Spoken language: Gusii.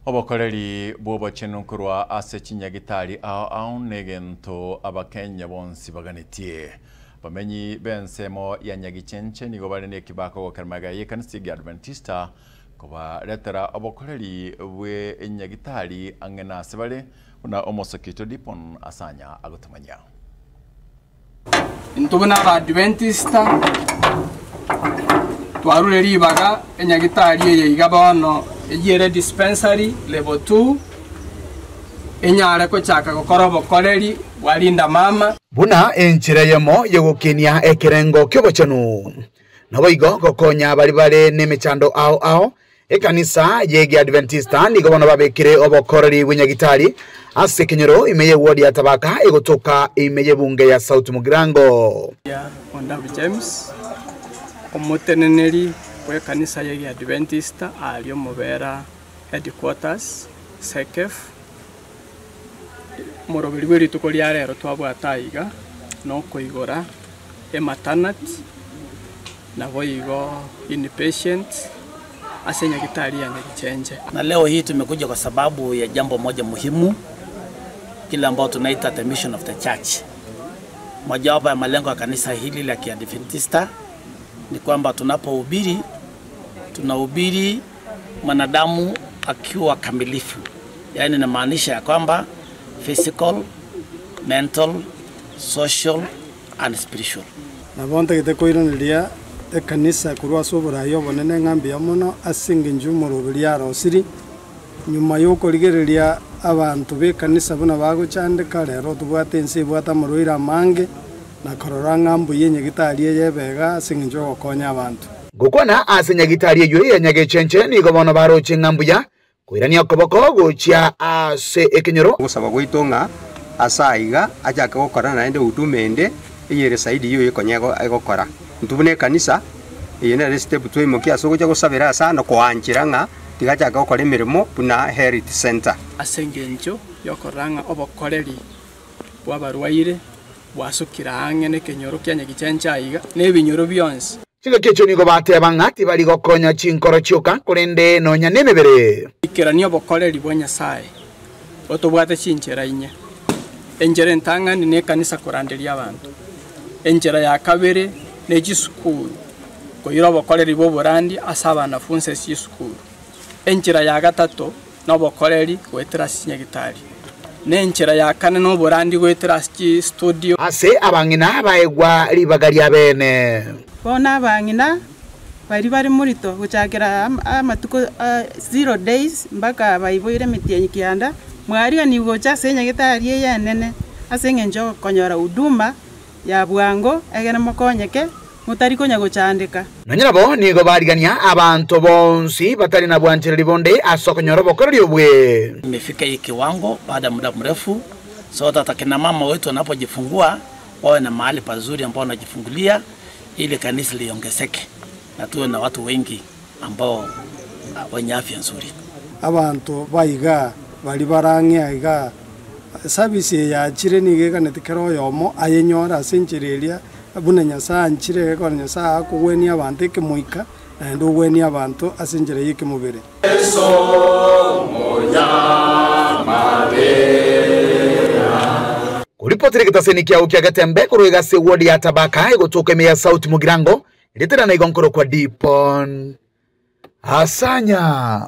Obokoreri bw'obochenu korwa ase chinyagitari ao ao negento Abakenya bonsi baganetie. Abamenyi b'ensemo ya Nyagichenche nigo bare nekibaako gokera magega y'ekanisa y'Egeadventista kobaretera obokoreri bw'enyagitari ang'e nase bare, buna omosiki oito Dipon Asanya agotomanyia. Intwe buna Abaadventista twarure ribaga enyagitari eye iga bono eyio ere dispensary level 2 enyare gochaka gokora obokoreri bwa Linda Mama. Buna enchera eyemo y'ogokinia ekerengo ki'obochenu, naboigo gokonya baria bare nemechando ao ao Ekanisa y'Egeadventista nigo bono babekire obokoreri bw'enyagitari ase ekenyoro ime y'ewodi ya Tabaka egotoka ime y'ebunge ya South Mugirango. Ondabu James, omoteneneri bw'ekanisa y'Egeadventista aaria Omobera Headquarters, SEKEF, Omoroberi bw'erituko ria rero twabwate aiga nokoigora ematernity naboigo inpatient ase enyagitari ya Nyagichenche. Na leo hii tumekuja kwa sababu ya jambo moja muhimu, kile ambao tunaita the mission of the church. Mojawapo ya malengo ya kanisa hili la Kiadventista ni kwamba tunapohubiri tunahubiri mwanadamu akiwa kamilifu, yaani inamaanisha ya kwamba physical, mental, social and spiritual. Nabo ntagete koiraneria ekanisa korwa ase oboraai obonene ng'a mbuya mono ase engencho y'omoroberi arosiri, nyuma y'okorigereria abanto b'ekanisa buna bagochandeka, rero tobwate ense ebwate amarwaire amange, na korora ng'a mbuya enyagitari eye ebe iga ase engencho y'ogokonya abanto. Gokwana ase nyagitari eyio ya nyagechenche nigo bono baroche ng'a mbuya koirania okoboko gochia ase ekenyoro. Ogosaba gwaito ng'a ase aiga achake gokora naende huduma ende eyere zaidi y'oyo konya egokora. Intwe buna ekanisa, eye nere estep twaimokia ase ogocha gosabera ase aa na koanchera ng'a tiga achake gokora emeremo buna health centre. Ase engencho y'okorora ng'a obokoreri bw'abarwaire bwasukire ang'e nekenyoro kia Nyagichenche aiga, na ebinyoro bionsi. Chingaki echio nigo bateba ng'a tibari gokonya chinkoro chioka, korende nonya nemebere. Ikerania obokoreri bwa Nyasae otobwate chinchera inye. Enchera entang'ani nekanisa koranderia abanto. Enchera ya kabere ne chisukuru, koira obokoreri bw'oborandi ase abanafunsi ase chisukuru. Enchera ya gatato nobokoreri goetera ase chinyagitari, na enchera ya kane noborandi goetera ase chistudio. Ase abang'ina baegwa ribaga ria bene. Bono abang'ina baria bare morito gochakera amatuko a zero days mpaka baiboire emetienyi kianda, mwariganigwe gocha ase enyagetari eye enene ase eng'encho yokonyora huduma ya bwango egere mokonyeke motari konya gochandeka. Nonya nabo nigo barigania abanto bonsi batari na bwanchereri bonde ase okonyora obokoreri obwe. Imefika hii kiwango baada ya muda mrefu, so that akina mama wetu wanapojifungua wawe na mahali pazuri ambao wanajifungulia ili kanisa liongezeke na tuwe na watu wengi ambao wenye afya nzuri. Abanto ba igaa baria bare ang'e aiga, service eye yachire nigo eganeti kera oyomo ayenyore ase enchera eria buna Nyasae anchire, egekogera Nyasae akogwenia abanto ekemoika, naende ogwenie abanto ase enchera y'ekemobere. Koripotera egetaseni kiao kia Getembe korwa iga ase eward ya Tabaka egotoka ime ya South Mugirango, rietera na igo nkorokwa Dipon Asanya.